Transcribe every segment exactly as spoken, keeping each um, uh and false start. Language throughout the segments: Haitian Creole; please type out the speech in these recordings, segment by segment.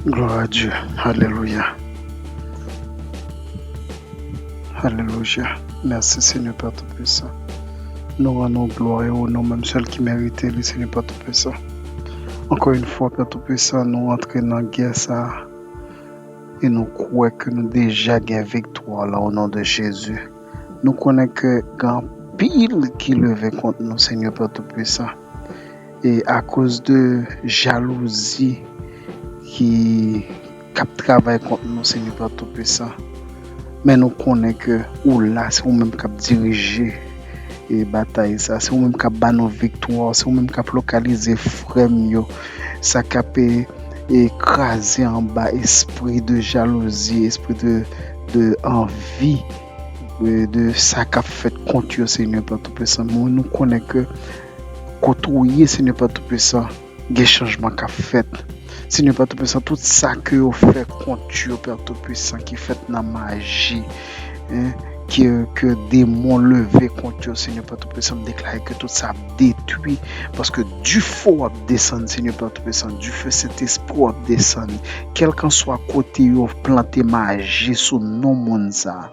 Gloire à Dieu. Alelouya. Alelouya. Mèsi, Senyè Pè Toupisan. Nou rann ou glwa e onè, ou menm sèl ki merite li, Senyè Pè Toupisan. Ankò yon fwa, Pè Toupisan, nou antre nan gè sa a e nou kwè ke nou deja gen viktwa la, o non de Jezi. Nou konnen ke gen anpil ki leve kont nou, Senyè Pè Toupisan. E akoz de jalouzi ki, k ap travay kont nou, Senyè Pè Toupisan. Men nou konnen ke ou la, se ou menm k ap dirije, e, batay sa, se ou menm k ap ba nou viktwa, se ou menm k ap lokalize frè m yo, sa k ap, e, e, kraze anba espri de jalouzi, espri de, de anvi, e, de sa k ap fèt kont yo, Senyè Pè Toupisan. Men nou konnen ke kote w ye, Senyè Pè Toupisan, gen chanjman k ap fèt. Senyè Pè Toupisan, tout sa ke yo fè kont yo, Pè Toupisan, ki fèt nan maji, en, ke, ke demon leve kont yo, Senyè Pè Toupisan, m deklare ke tout sa ap detwi, paske dife w ap desann, Senyè Pè Toupisan, dife Sentespri w ap desann, kèlkanswa kote yo plante maji sou non moun sa a,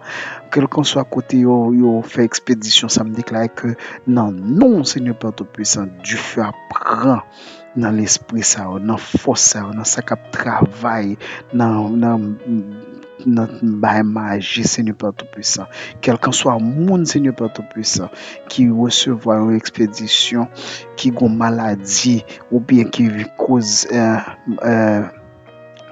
kèlkanswa kote yo, yo fè ekspedisyon sa, m deklare ke nan non Senyè Pè Toupisan, dife ap pran nan lespri sa yo, nan fòs sa yo, nan sa k ap travay nan, nan, nan bay maji, Senyè Pè Toupisan. Kèlkanswa moun, Senyè Pè Toupisan, ki resevwa yon ekspedisyon, ki gon maladi, oubyen ki koz, eh, eh,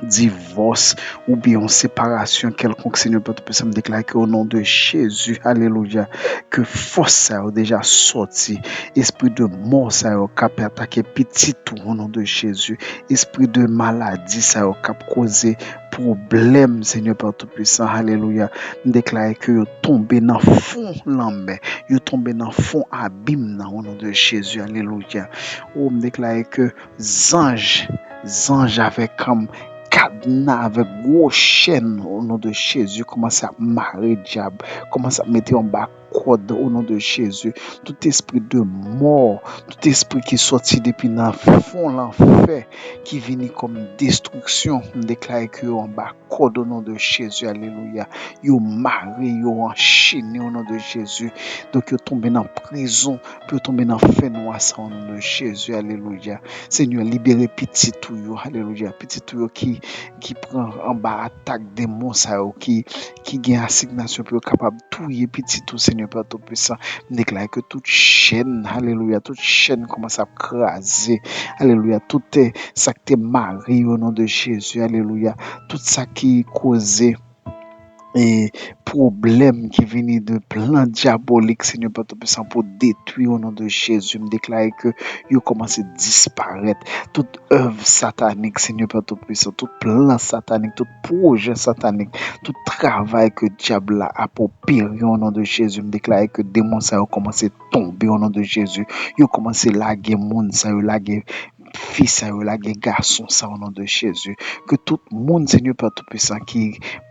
divòs, oubyen yon separasyon kèlkonk, Senyè Pè Toupisan, m deklare ke o non de Jezi, alelouya, ke fòs sa yo deja sòti, espri de mò sa yo k ap atake pitit ou, o non de Jezi, espri de maladi sa yo k ap koze pwoblèm, Senyè Pè Toupisan, alelouya, m deklare ke yo tonbe nan fon lanmè, yo tonbe nan fon abim nan, o non de Jezi, alelouya. O, m deklare ke zanj, zanj avèk, um, kadna, avèk gwo chèn, o non de Jezi, kòmanse ap mare dyab, kòmanse ap mete anba kòd, o non de Jezi. Tout espri de mò, tout espri ki sòti depi nan fon lanfè, ki vini kòm destriksyon, m deklare ke yo anba kòd, o non de Jezi, alelouya. Yo mare, yo anchene, o non de Jezi. Donk, yo tonbe nan prizon, pou yo tonbe nan fènwa sa, o non de Jezi, alelouya. Senyè, libere pitit ou yo, alelouya. Pitit ou yo ki, ki pran anba atak demon sa yo, ki, ki gen asignasyon pou yo kapab touye pitit ou, Senyè Pè Toupisan. M deklare ke tout chèn, alelouya, tout chèn kòmanse ap kraze, alelouya. Tout, eh, sa k te mare yo, o non de Jezi, alelouya. Tout sa ki koze e pwoblèm ki vini de plan dyabolik, Senyè Pè Toupisan, pou detwi, o non de Jezi. M deklare ke yo kòmanse disparèt. Tout èv satanik, Senyè Pè Toupisan, tout plan satanik, tout pwojè satanik, tout travay ke dyab la ap opere, o non de Jezi, m deklare ke demon sa yo kòmanse tonbe, o non de Jezi. Yo kòmanse lage moun sa yo, lage fi sa yo, lage gason sa, o non de Jezi. Ke tout moun, Senyè Pè Toupisan, ki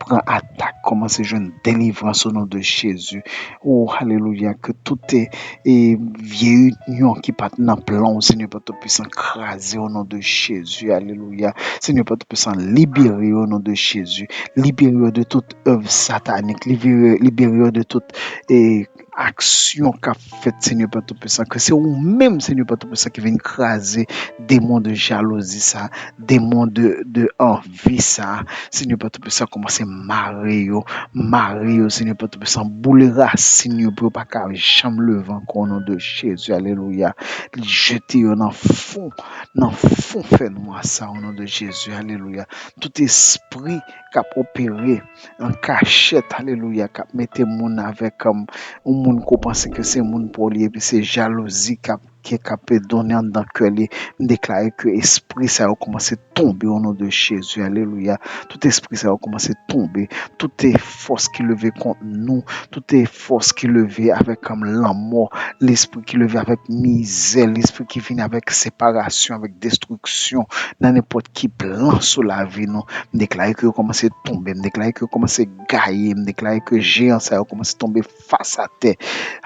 pran atak, kòmanse jwenn delivrans, o non de Jezi. O, alelouya, ke tout e, e vye inyon ki pa t nan plan w, Senyè Pè Toupisan, kraze, o non de Jezi, alelouya. Senyè Pè Toupisan, libere yo, o non de Jezi. Libere yo de tout èv satanik, libere, libere yo de tout e, aksyon k ap fèt, Senyè Pè Toupisan, ke se ou menm, Senyè Pè Toupisan, ki vin kraze demon de jalouzi sa, demon de, de anvi sa. Senyè Pè Toupisan, kòmanse mare yo, mare yo, Senyè Pè Toupisan, boule rasin yo pou yo pa ka janm leve ankò, o non de Jezi, alelouya. Jete yo nan fon, nan fon fènwa sa, o non de Jezi, alelouya. Tout espri k ap opere an kachèt, alelouya, k ap mete moun avèk, um, yon moun ke w panse ke se moun pa w li, epi se jalouzi k ap, ke k ap donnen anndan kè li. M deklare ke espri sa yo kòmanse tonbe, o non de Jezi, alelouya. Tout espri sa yo kòmanse tonbe. Tout e fòs ki leve kont nou, tout e fòs ki leve avèk, um, lanmò, lespri ki leve avèk mizè, lespri ki vini avèk separasyon, avèk destriksyon, nan nenpòt ki plan sou lavi nou. M deklare ke yo kòmanse tonbe, m deklare ke yo kòmanse gaye, m deklare ke jeyan sa yo kòmanse tonbe fas atè.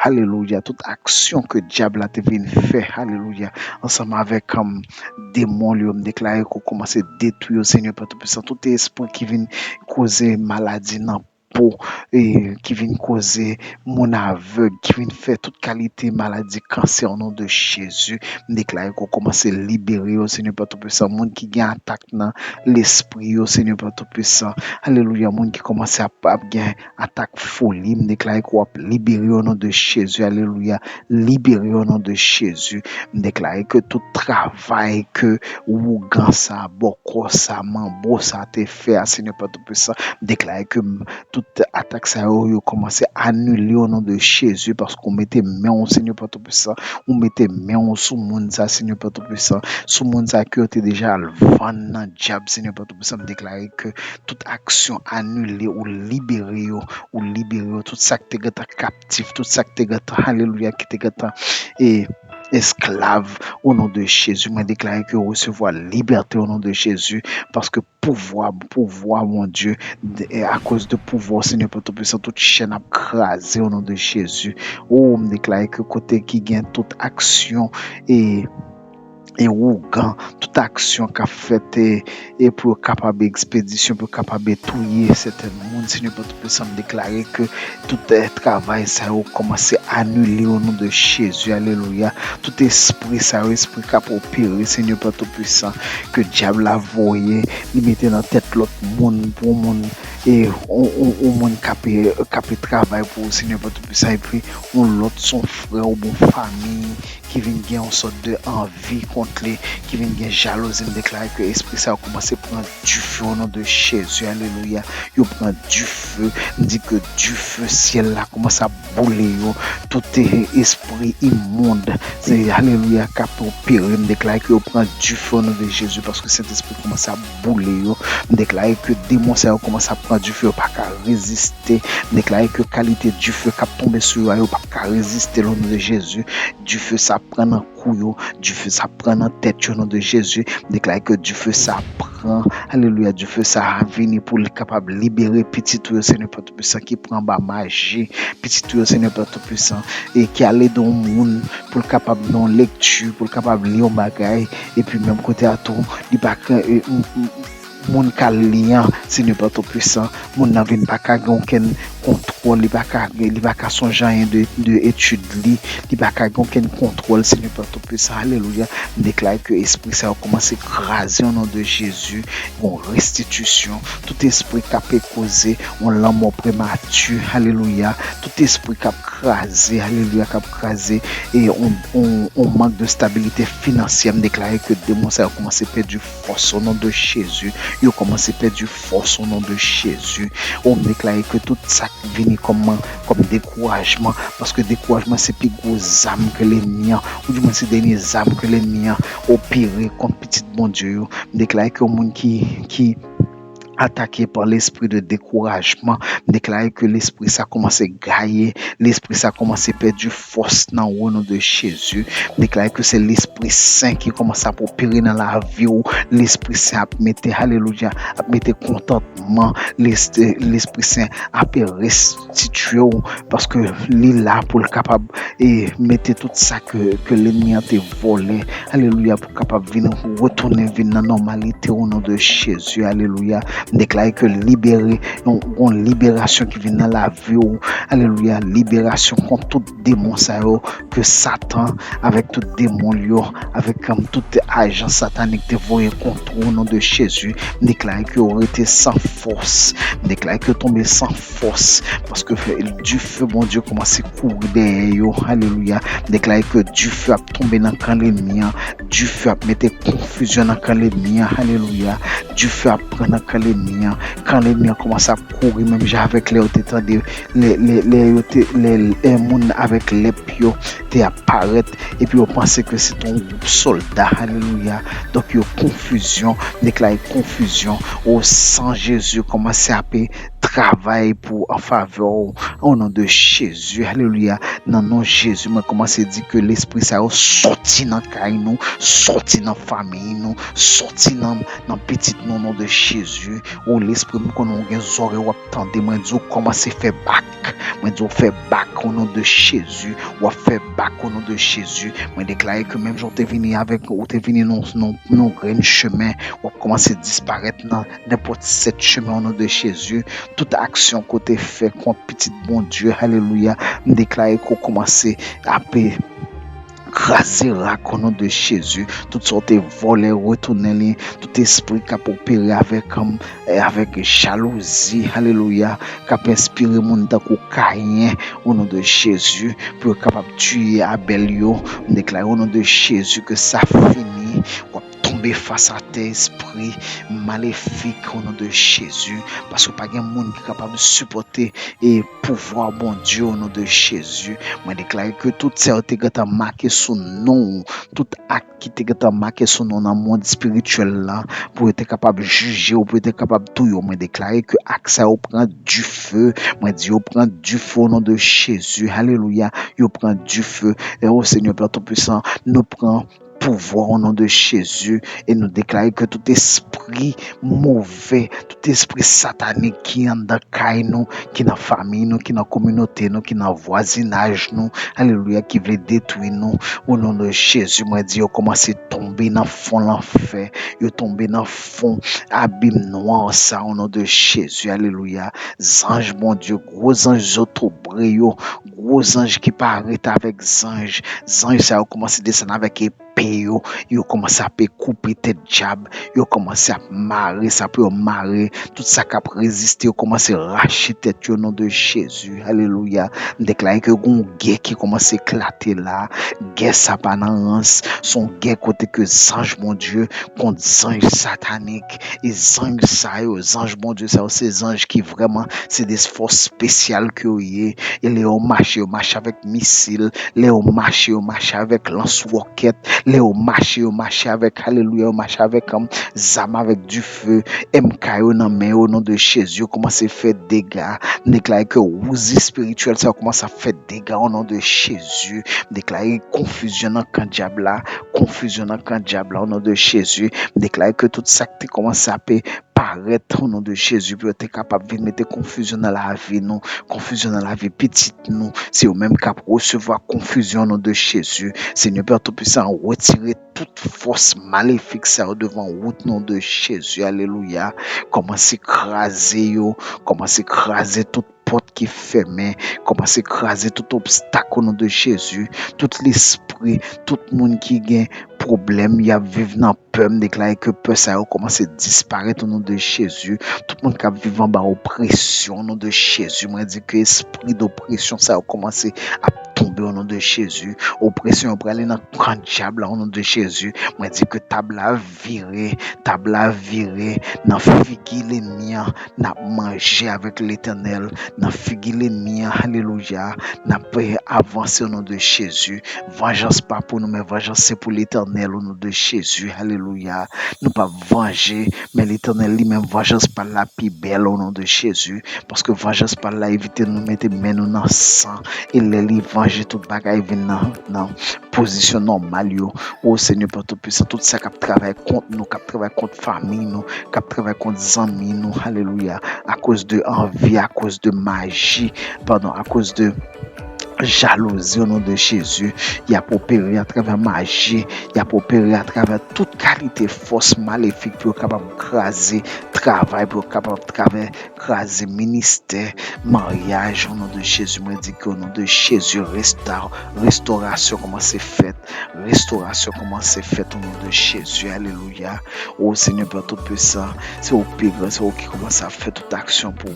Alelouya. Tout aksyon ke dyab la te vin fè, alelouya, ansanm avèk, um, demon li yo, m deklare ke yo kòmanse detwi yo, Senyè Pè Toupisan. Tout espri ki vin koze maladi nan po, e, ki vin koze moun avèg, ki vin fè tout kalite maladi, kansè, o non de Jezi. M deklare ke w kòmanse libere yo, Senyè Pè Toupisan. Moun ki gen atak nan lespri yo, Senyè Pè Toupisan. Alelouya. Moun ki kòmanse ap, ap gen atak foli, m deklare ke w ap libere yo, o non de Jezi. Alelouya. Libere yo, o non de Jezi. M deklare ke tout travay ke wougan sa, bòkò sa, manbo sa te fè a, Senyè Pè Toupisan, m deklare ke m, tout atak sa yo, yo kòmanse anile, o non de Jezi, paske w mete men w, Senyè Pè Toupisan, ou mete men w sou moun sa, Senyè Pè Toupisan, sou moun sa ke yo te deja al vann nan dyab, Senyè Pè Toupisan, m deklare ke tout aksyon anile, ou libere yo, ou libere yo, tout sa k te gentan kaptif, tout sa k te gentan, alelouya, ki te gentan, e, esklav, o non de Jezi, mwen deklare ke yo resevwa libète, o non de Jezi, paske pouvwa, pouvwa, Bondye, de, e, akoz de pouvwa, Senyè Pè Toupisan, tout chèn ap kraze, o non de Jezi. O, m deklare ke kote ki gen tout aksyon, e, e wougan, tout aksyon k ap fèt, e, e pou yo kapab ekspedisyon, pou yo kapab touye sèten moun, Senyè Pè Toupisan, m deklare ke tout, e, travay sa yo kòmanse anile, o non de Jezi, alelouya. Tout espri sa yo, espri k ap opere, Senyè Pè Toupisan, ke dyab la voye, li mete nan tèt lòt moun, pou yon moun, e, yon, yon, yon moun k ap, k ap travay pou ou, Senyè Pè Toupisan, epi yon lòt, se yon frè oubyen yon fanmi ki vin gen yon sòt de anvi kont li, ki vin gen jalouzi, m deklare ke espri sa yo kòmanse pran dife, o non de Jezi, alelouya. Yo pran dife, m di ke dife syèl la kòmanse ap boule yo. Tout, e, espri imond, se, alelouya, k ap opere, m deklare ke yo pran dife, o non de Jezi, paske Sentespri kòmanse ap boule yo. M deklare ke demon sa yo kòmanse ap pran dife, yo pa ka reziste. M deklare ke kalite dife k ap tonbe sou yo a, yo p ap ka reziste l, o non de Jezi. Dife sa pran nan kou yo, dife sa pran nan tèt yo, o non de Jezi. M deklare ke dife sa pran, alelouya, dife sa vini pou l kapab libere pitit ou yo, Senyè Pè Toupisan, ki pran anba maji, pitit ou yo, Senyè Pè Toupisan, e ki al ede yon moun pou l kapab nan yon lekti, pou l kapab li yon bagay, epi menm kote a tou, li pa ka, e, m, m, moun k al li an, Senyè Pè Toupisan, moun nan vin pa ka gen okenn kontwòl, li pa ka gen, li pa ka sonje anyen de, de etid li, li pa ka gen okenn kontwòl, Senyè Pè Toupisan, alelouya. M deklare ke espri sa yo kòmanse kraze, o non de Jezi, yon restitisyon, tout espri k ap koze yon lanmò premati, alelouya, tout espri k ap kraze, alelouya, k ap kraze, e yon, yon, yon mank de stabilite finansyè, m deklare ke demon sa yo kòmanse pèdi fòs o non de Jezi. Yo kòmanse pèdi fòs o non de Jezi. O, m deklare ke tout sa k vini kòm, kòm dekourajman, paske dekourajman se pi gwo zam ke lènmi an, oudimwen se dènye zam ke lènmi an opere kont pitit Bondye yo. M deklare ke yon moun ki, ki atake pa lespri de dekourajman. M deklare ke lespri sa kòmanse gaye, lespri sa kòmanse pèdi fòs nan ou, o non de Jezi. M deklare ke se Lespri Sen ki kòmanse ap opere nan lavi w. Lespri Sen ap mete, alelouya, ap mete kontantman. Lespri Sen ap restitye w, paske li la pou l kapab e mete tout sa ke, ke lènmi an te vòlè, alelouya, pou kapab vin retounen, vin nan nòmalite, o non de Jezi, alelouya. M deklare ke libere, yon, yon liberasyon ki vin nan lavi w, alelouya, liberasyon kont tout demon sa yo, ke Satan avèk tout demon l yo, avèk, um, tout ajan satanik te voye kont ou, o non de Jezi. M deklare ke yo rete san fòs. M deklare ke yo tonbe san fòs, paske dife Bondye kòmanse kouri dèyè yo. Alelouya. M deklare ke dife ap tonbe nan kan lènmi an. Dife ap mete konfizyon nan kan lènmi an. Alelouya. Dife ap pran nan kan lènmi an. Kan lènmi an kòmanse ap kouri menm jan avèk lè yo te tande, lè, lè, lè yo te, lè, lè moun avèk lèp yo te ap parèt, epi yo panse ke se te yon gwoup sòlda, alelouya. Donk, yo konfizyon, deklare konfizyon. O, san Jezi kòmanse ap travay pou an favè w, o non de Jezi, alelouya. Nan non Jezi, mwen kòmanse di ke lespri sa yo sòti nan kay nou, sòti nan fanmi nou, sòti nan, nan pitit nou, o non de Jezi. O lespri, m konnen w gen zòrèy, w ap tande. Mwen di w kòmanse fè bak. Mwen di w fè bak, o non de Jezi. W ap fè bak, o non de Jezi. Mwen deklare ke menm jan w te vini avèk, ou te vini nan, nan, nan grenn chemen, w ap kòmanse disparèt nan nenpòt sèt chemen, o non de Jezi. Tout aksyon ke w te fè kont pitit Bondye, alelouya, m deklare ke w kòmanse ap kraze rak, o non de Jezi. Tout sa w te vòlè, retounen li. Tout espri k ap opere avèk, um, avèk jalouzi, alelouya, k ap enspire moun tankou Kayen, o non de Jezi, pou yo kapab tiye Abèl yo. M deklare, o non de Jezi, ke sa fini. W ap tonbe fas atè, espri malefik, o non de Jezi, paske pa gen moun ki kapab sipòte e pouvwa Bondye, o non de Jezi. Mwen deklare ke tout sa yo te gentan make sou non w, tout ak ki te gentan make sou non w nan mond espirityèl la, pou yo te kapab jije w, pou yo te kapab touye w. Mwen deklare ke ak sa yo pran dife. Mwen di yo pran dife, o non de Jezi. Alelouya. Yo pran dife. E o Senyè Pè Toupisan, nou pran pouvwa, o non de Jezi, e nou deklare ke tout espri move, tout espri satanik ki anndan kay nou, ki nan fanmi nou, ki nan kominote nou, ki nan vwazinaj nou, alelouya, ki vle detwi nou, o non de Jezi, mwen di yo kòmanse tonbe nan fon lanfè, yo tonbe nan fon abim nwa sa, o non de Jezi, alelouya. Zanj Bondye, gwo zanj zotobre yo, gwo zanj ki pa ret avèk zanj, zanj sa yo kòmanse desann avèk epe yo, yo kòmanse ap koupe tèt dyab, yo kòmanse ap mare sa pou yo mare tout sa k ap reziste, yo kòmanse rache tèt yo, o non de Jezi, alelouya. M deklare ke gon gè ki kòmanse eklate la. Gè sa pa nan rans, se yon gè kote ke zanj Bondye kont zanj satanik, e zanj sa yo, zanj Bondye sa yo, se zanj ki vrèman, se de fòs espesyal ke yo ye. E lè yo mache, yo mache avèk misil. Lè yo mache, yo mache avèk lans wòkèt. Lè yo mache, yo mache avèk, alelouya, yo mache avèk, um, zam avèk dife, M K yo nan men yo, o non de Jezi, yo kòmanse fè dega. M deklare ke wouz espirityèl sa yo kòmanse ap fè dega, o non de Jezi. M deklare konfizyon nan kan dyab la, konfizyon nan kan dyab la, o non de Jezi. M deklare ke tout sa ki te kòmanse ap parèt, o non de Jezi, pou yo te kapab vin mete konfizyon nan lavi nou, konfizyon nan lavi pitit nou. Se yo menm k ap resevwa konfizyon, o non de Jezi. Senyè Pè Toupisan, retire tout fòs malefik sa yo devan wout, o non de Jezi, alelouya. Kòmanse kraze yo, kòmanse kraze tout pòt ki fèmen, kòmanse kraze tout obstak, o non de Jezi. Tout lespri, tout moun ki gen pwoblèm, y ap viv nan pè, m deklare ke pè sa yo kòmanse disparèt, o non de Jezi. Tout moun k ap viv anba opresyon, o non de Jezi, mwen di ke espri dopresyon sa yo kòmanse ap tonbe, o non de Jezi. Opresyon yo prale nan kan dyab la, o non de Jezi. Mwen di ke tab la vire, tab la vire nan figi lènmi an. N ap manje avèk Letènèl nan figi lènmi an, alelouya. N ap avanse, o non de Jezi. Vanjans pa pou nou, men vanjans se pou Letènèl. Letènèl, o non de Jezi, alelouya. Nou p ap vanje, men Letènèl li menm, vanjans pa l la pi bèl, o non de Jezi. Paske vanjans pa l la evite nou mete men nou nan san. E lè li vanje, tout bagay vin nan, nan pozisyon nòmal yo. O Senyè Pè Toupisan, tout sa k ap travay kont nou, k ap travay kont fanmi nou, k ap travay kont zanmi nou, alelouya, akoz de anvi, akoz de maji, padon, akoz de jalouzi, o non de Jezi, y ap opere atravè maji, y ap opere atravè tout kalite fòs malefik pou yo kapab kraze travay, pou yo kapab travè kraze ministè, maryaj, o non de Jezi, mwen di ke o non de Jezi, resta-, restorasyon kòmanse fèt, restorasyon kòmanse fèt, o non de Jezi, alelouya. O Senyè Pè Toupisan, se ou pi gran, se ou ki kòmanse ap fè tout aksyon pou,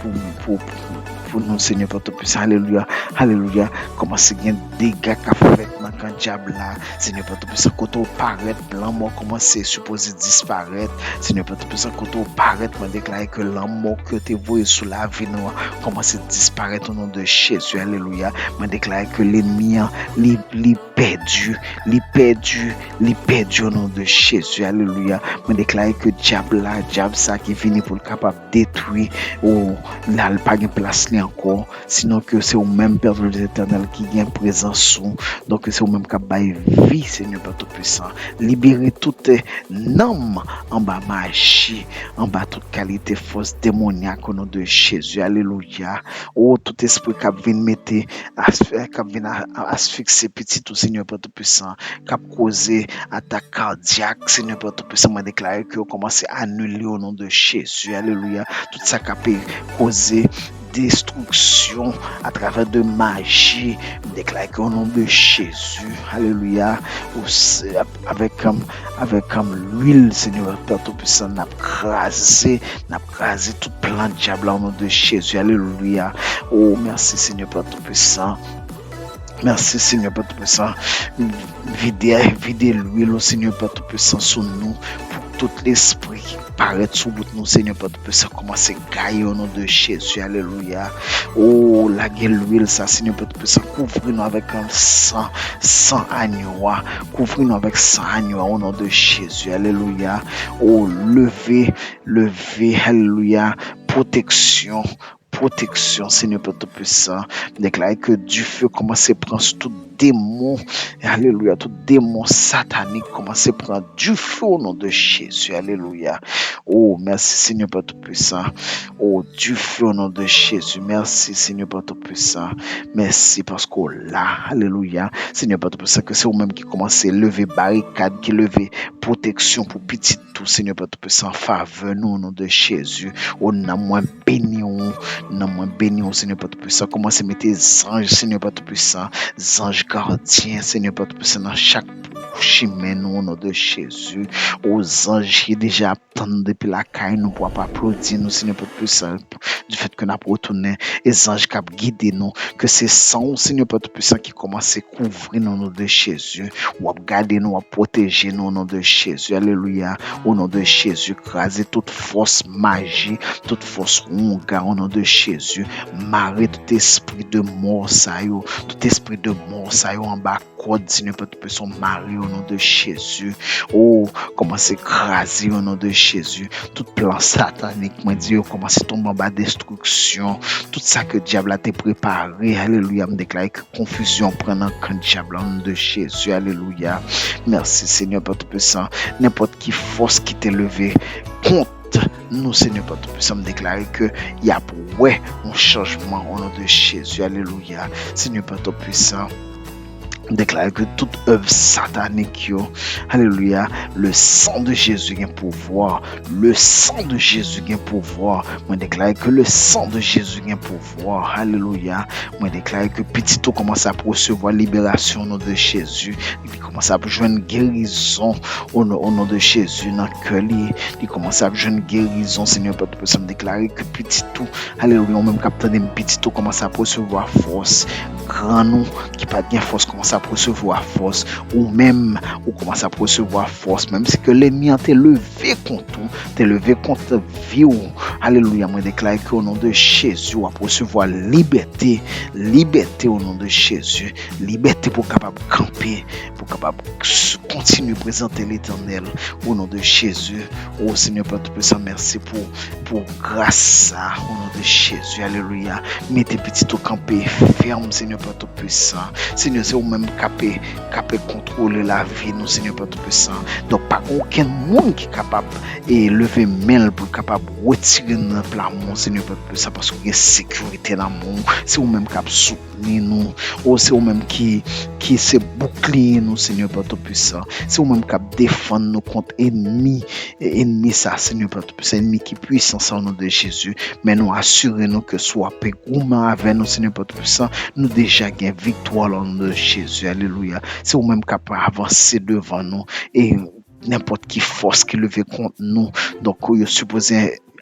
pou, pou, pou, pou nou, Senyè Pè Toupisan, alelouya, alelouya. Kòmanse gen dega k ap fèt nan kan dyab la, Senyè Pè Toupisan, kote ou parèt, lanmò kòmanse sipoze disparèt. Senyè Pè Toupisan, kote ou parèt, mwen deklare ke lanmò ke yo te voye sou lavi nou an kòmanse disparèt o non de Jezi, alelouya. Mwen deklare ke lènmi an, li, li pèdi, li pèdi, li pèdi o non de Jezi, alelouya. Mwen deklare ke dyab la, dyab sa ki vini pou l kapab detwi, o, la, l pa gen plas li ankò. Sinon ke se ou menm, Pè Letènèl, ki gen prezans ou. Donk, se ou menm k ap bay vi, Senyè Pè Toupisan. Libere tout, eh, nanm anba maji, anba tout kalite fòs demonyak, o non de Jezi. Alelouya. O, tout espri k ap vin mete, as-, k ap vin a-, a-, asfikse pitit ou, Senyè Pè Toupisan, k ap koze atak kadyak, Senyè Pè Toupisan, mwen deklare ke yo kòmanse anile o non de Jezi. Alelouya. Tout sa k ap koze destriksyon atravè de maji, m deklare ke o non de Jezi, alelouya, ou s-, avèk, um, avèk, um, lwil, Senyè Pè Toupisan, n ap kraze, n ap kraze tout plan dyab la o non de Jezi, alelouya. O, mèsi, Senyè Pè Toupisan. Mèsi, Senyè Pè Toupisan. Vide, vide lwil ou, Senyè Pè Toupisan, sou nou, pou tout lespri ki parèt sou wout nou, Senyè Pè Toupisan, kòmanse gaye o non de Jezi, alelouya. O, lage lwil sa, Senyè Pè Toupisan, kouvri nou avèk san, san agno a, kouvri nou avèk san agno a, o non de Jezi, alelouya. O, leve, leve, alelouya, pwoteksyon, pwoteksyon, Senyè Pè Toupisan. M deklare ke dife kòmanse pran sou tout demon, alelouya, tout demon satanik kòmanse pran dife o non de Jezi, alelouya. O, mèsi, Senyè Pè Toupisan. O, dife o non de Jezi. Mèsi, Senyè Pè Toupisan. Mèsi paske w la, alelouya. Senyè Pè Toupisan, ke se ou menm ki kòmanse leve barikad, ki leve pwoteksyon pou pitit ou, Senyè Pè Toupisan, favè nou, o non de Jezi. O, nanm mwen beni w, nanm mwen beni w, Senyè Pè Toupisan. Kòmanse mete zanj, Senyè Pè Toupisan, zanj gadyen, Senyè Pè Toupisan, nan chak chimen nou, o non de Jezi. O, zanj ki deja ap tann depi lakay nou pou ap aplodi nou, Senyè Pè Toupisan, difèt ke n ap retounen, e zanj k ap gide nou, ke se san w, Senyè Pè Toupisan, ki kòmanse kouvri nou, o non de Jezi. W ap gade nou, w ap pwoteje nou, o non de Jezi. Alelouya. O non de Jezi, kraze tout fòs maji, tout fòs woungan, o non de Jezi. Mare tout espri de mò sa yo, tout espri de mò sa yo anba kòd, Senyè Pè Toupisan, mare o non de Jezi. O, kòmanse kraze o non de Jezi. Tout plan satanik, mwen di yo, kòmanse tonbe anba destriksyon. Tout sa ke dyab la te prepare, alelouya, m deklare ke konfizyon pran nan kan dyab la, o non de Jezi, alelouya. Mèsi, Senyè Pè Toupisan. Nenpòt ki fòs ki te leve kont nou, Senyè Pè Toupisan, m deklare ke y ap wè yon chanjman, o non de Jezi, alelouya. Senyè Pè Toupisan, m deklare ke tout èv satanik yo, alelouya, le sang de Jésus gen pouvwa, le sang de Jésus gen pouvwa. Mwen deklare ke le sang de Jésus gen pouvwa, alelouya. Mwen deklare ke pitit ou kòmanse ap resevwa liberasyon o non de Jezi. Li kòmanse ap jwenn gerizon o non, o non de Jezi nan kè li. Li kòmanse ap jwenn gerizon, Senyè Pè Toupisan, m deklare ke pitit ou, alelouya, ou menm k ap tande m, pitit ou kòmanse ap resevwa fòs. Grann ou ki pa t gen fòs kòmanse ap resevwa fòs. Ou menm, ou kòmanse ap resevwa fòs. Menm si ke lènmi an te leve kont ou, te leve kont vi w, alelouya, mwen deklare ke o non de Jezi, w ap resevwa libète, libète o non de Jezi, libète pou w kapab kanpe, pou kapab kontinye prezante Letènèl, o non de Jezi. O Senyè Pè Toupisan, mèsi pou, pou gras sa, o non de Jezi, alelouya. Mete pitit ou kanpe fèm, Senyè Pè Toupisan. Senyè, se ou menm k ap, k ap kontwole lavi nou, Senyè Pè Toupisan. Donk, pa gen okenn moun ki kapab e leve men l pou l kapab retire n nan plamou, Senyè Pè Toupisan, paske gen sekirite nan men w. Se ou menm k ap soutni nou. O, se ou menm ki, ki se boukliye nou, Senyè Pè Toupisan. Se ou menm k ap defann nou kont enmi, enmi sa, Senyè Pè Toupisan, enmi ki pwisan sa, o non de Jezi. Men nou asire nou ke si w ap goumen avè nou, Senyè Pè Toupisan, nou deja gen viktwa la, o non de Jezi. Alelouya. Se ou menm k ap avanse devan nou. E nenpòt ki fòs ki leve kont nou, donk, yo sipoze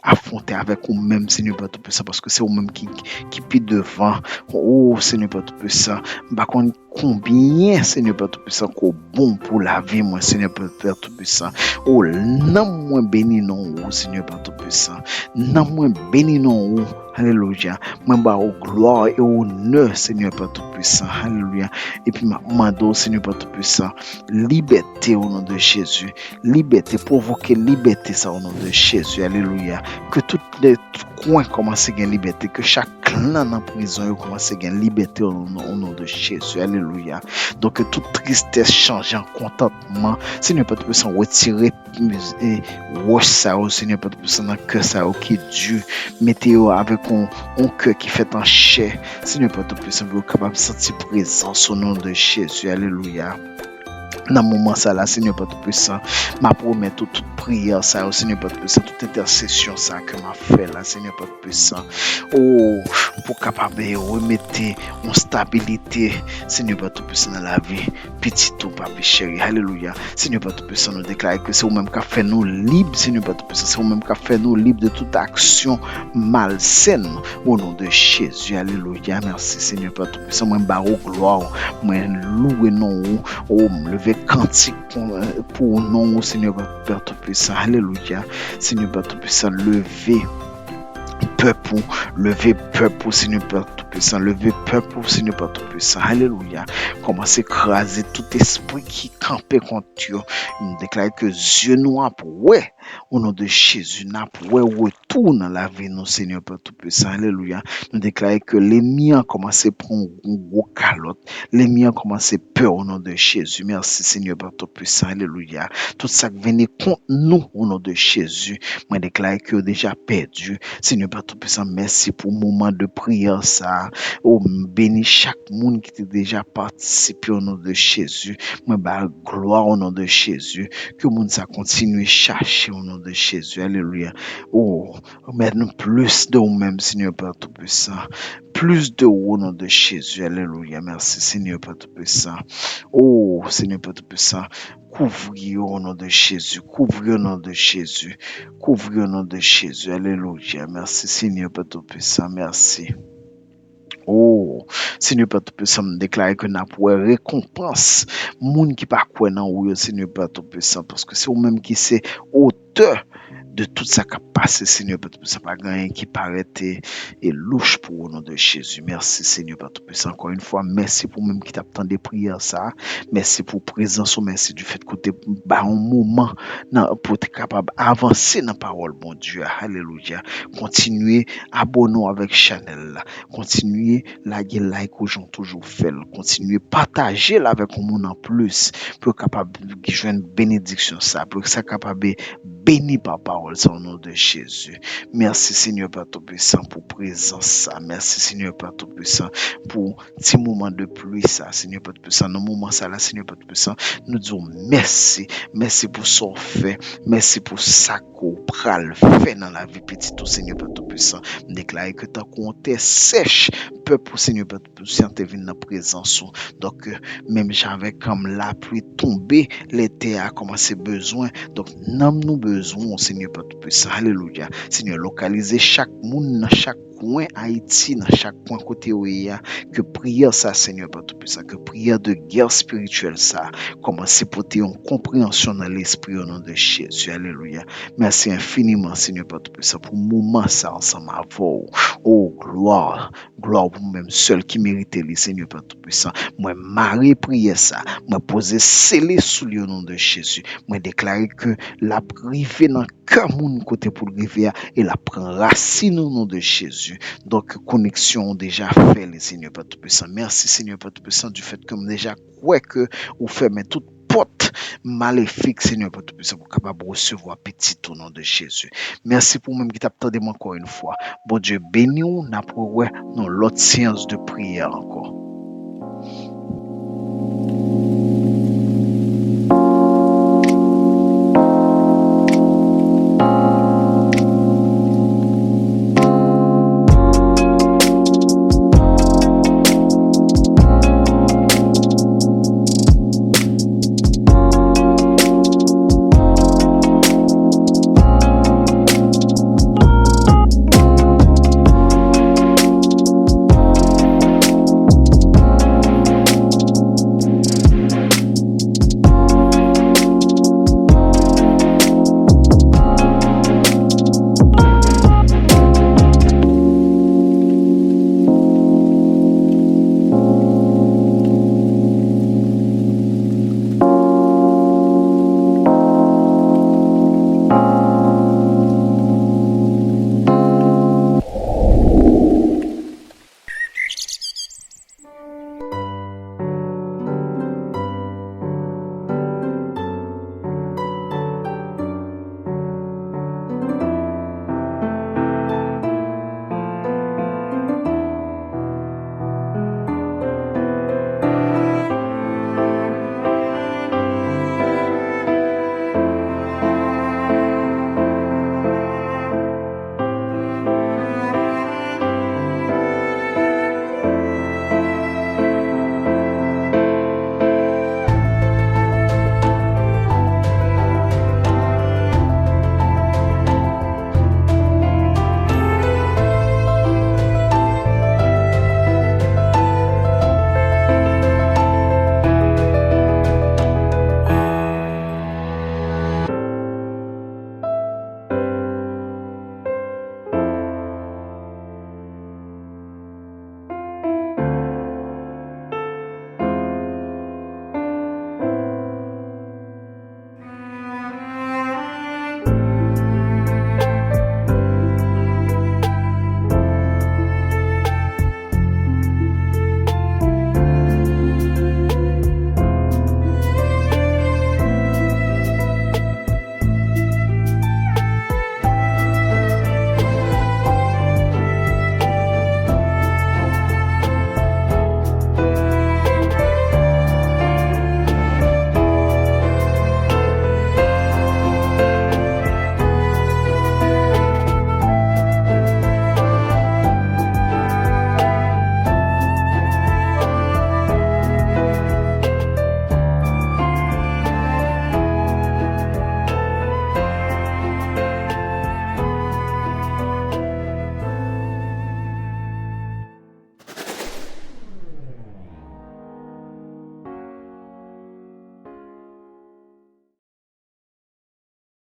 afwonte avèk ou menm, Senyè Pè Toupisan, paske se ou menm ki, ki pi devan. O Senyè Pè Toupisan, m pa konn konbyen, Senyè Pè Toupisan, ke w bon pou lavi mwen, Senyè Pè, Pè Toupisan. O, nanm mwen beni non ou, Senyè Pè Toupisan. Nanm mwen beni non ou. Alelouya. Mwen ba ou glwa e onè, Senyè Pè Toupisan. Alelouya. Epi m ap mande w, Senyè Pè Toupisan, libète, o non de Jezi. Libète, pwovoke libète sa, o non de Jezi. Alelouya. Ke tout lè, tout kwen kòmanse gen libète. Ke chak klan nan prizon yo kòmanse gen libète, o non, o non de Jezi. Alelouya. Donk, ke tout tristès chanje an kontantman. Senyè Pè Toupisan, retire e wòch sa yo, Senyè Pè Toupisan, nan kè sa yo ki di, mete yo avèk yon, yon kè ki fèt an chè, Senyè Pè Toupisan, pou yo kapab santi prezans o non de Jezi. Alelouya. Nan moman sa la, Senyè Pè Toupisan, m ap remèt ou tout priyè sa yo, Senyè Pè Toupisan, tout entèsesyon sa ke m ap fè la, Senyè Pè Toupisan. O, pou kapab remete yon stabilite, Senyè Pè Toupisan, nan lavi pitit ou, Papi cheri. Alelouya. Senyè Pè Toupisan, nou deklare ke se ou menm k ap fè nou lib, Senyè Pè Toupisan. Se ou menm k ap fè nou lib de tout aksyon malsèn. O non de Jezi, alelouya. Mèsi, Senyè Pè Toupisan. Mwen ba ou glwa, mwen louwe non ou. O, m leve kantik pou, pou non ou, Senyè Pè Toupisan. Alelouya. Senyè Pè Toupisan, leve pèp ou, leve pèp ou, Senyè Pè Toupisan, leve pèp ou, Senyè Pè Toupisan. Alelouya. Kòmanse kraze tout espri ki kanpe kont yo. M deklare ke zye nou ap wè, o non de Jezi, n ap wè retou nan lavi nou, Senyè Pè Toupisan. Alelouya. Nou deklare ke lènmi an kòmanse pran yon gwo kalòt. Lènmi an kòmanse pè, o non de Jezi. Mèsi, Senyè Pè Toupisan. Alelouya. Tout sa k vini kont nou, o non de Jezi, mwen deklare ke yo deja pèdi. Senyè Pè Toupisan, mèsi pou moman de priyè sa a. O, m beni chak moun ki te deja patisipe, o non de Jezi. Mwen ba glwa, o non de Jezi. Ke moun sa kontinye chache, o non de Jezi. Alelouya. O, remèt nou plis de ou menm, Senyè Pè Toupisan. Plis de ou, o non de Jezi. Alelouya. Mèsi, Senyè Pè Toupisan. O, Senyè Pè Toupisan, kouvri yo, o non de Jezi. Kouvri yo, o non de Jezi. Kouvri yo, o non de Jezi. Alelouya. Mèsi, Senyè Pè Toupisan. Mèsi. O, Senyè Pè Toupisan, m deklare ke n ap wè rekonpans moun ki pa kwè nan ou yo, Senyè Pè Toupisan, paske se ou menm ki se otè de tout sa k ap pase, Senyè Pè Toupisan. Pa gen anyen ki parèt e, e louch pou ou, o non de Jezi. Mèsi, Senyè Pè Toupisan. Ankò yon fwa, mèsi pou menm ki t ap tande priyè sa a. Mèsi pou prezans ou. Mèsi du fait ke w te ba yon moman nan, pou w te kapab avanse nan pawòl Bondye a. Alelouya. Kontinye abòne w avèk chanèl la. Kontinye lage like ou jan w toujou fè l. Kontinye pataje l avèk yon moun anplis pou yo kapab jwenn benediksyon sa, pou sa kapab beni pa pawòl sa, o non de Jezi. Mèsi, Senyè Pè Toupisan, pou prezans sa. Mèsi, Senyè Pè Toupisan, pou ti moman de pli sa, Senyè Pè Toupisan. Nan moman sa la, Senyè Pè Toupisan, nou di w mèsi. Mèsi pou sa w fè. Mèsi pou sa ke w pral fè nan lavi pitit ou, Senyè Pè Toupisan. M deklare ke tankou yon tè sèch, pèp ou, Senyè Pè Toupisan, te vin nan prezans ou. Donk, menm jan avèk, um, lapli tonbe, lè tè a kòmanse bezwen. Donk, nanm nou bezwen w, Senyè Pè Toupisan. Alelouya. Senyè, lokalize chak moun nan chak kwen Ayiti, nan chak kwen kote yo ye a, ke priyè sa, Senyè Pè Toupisan, ke priyè de gè espirityèl sa, kòmanse pote yon konpreyansyon nan lespri yo, o non de Jezi. Alelouya. Mèsi enfiniman, Senyè Pè Toupisan, pou moman sa ansanm avè w. O, glwa, glwa ou menm sèl ki merite li, Senyè Pè Toupisan. Mwen mare priyè sa, mwen poze sele sou li o non de Jezi. Mwen deklare ke l ap rive nan kè moun kote pou l rive a, e l ap pran rasin o non de Jezi. Donk, koneksyon an deja fè li, Senyè Pè Toupisan. Mèsi, Senyè Pè Toupisan, du fait ke m deja kwè ke ou fèmen tout pòt malefik, Senyè Pè Toupisan, pou kapab resevwa pitit o non de Jezi. Mèsi pou ou menm ki t ap tande m ankò yon fwa. Bondye beni w, n ap rewè nan lòt seyans de priyè ankò.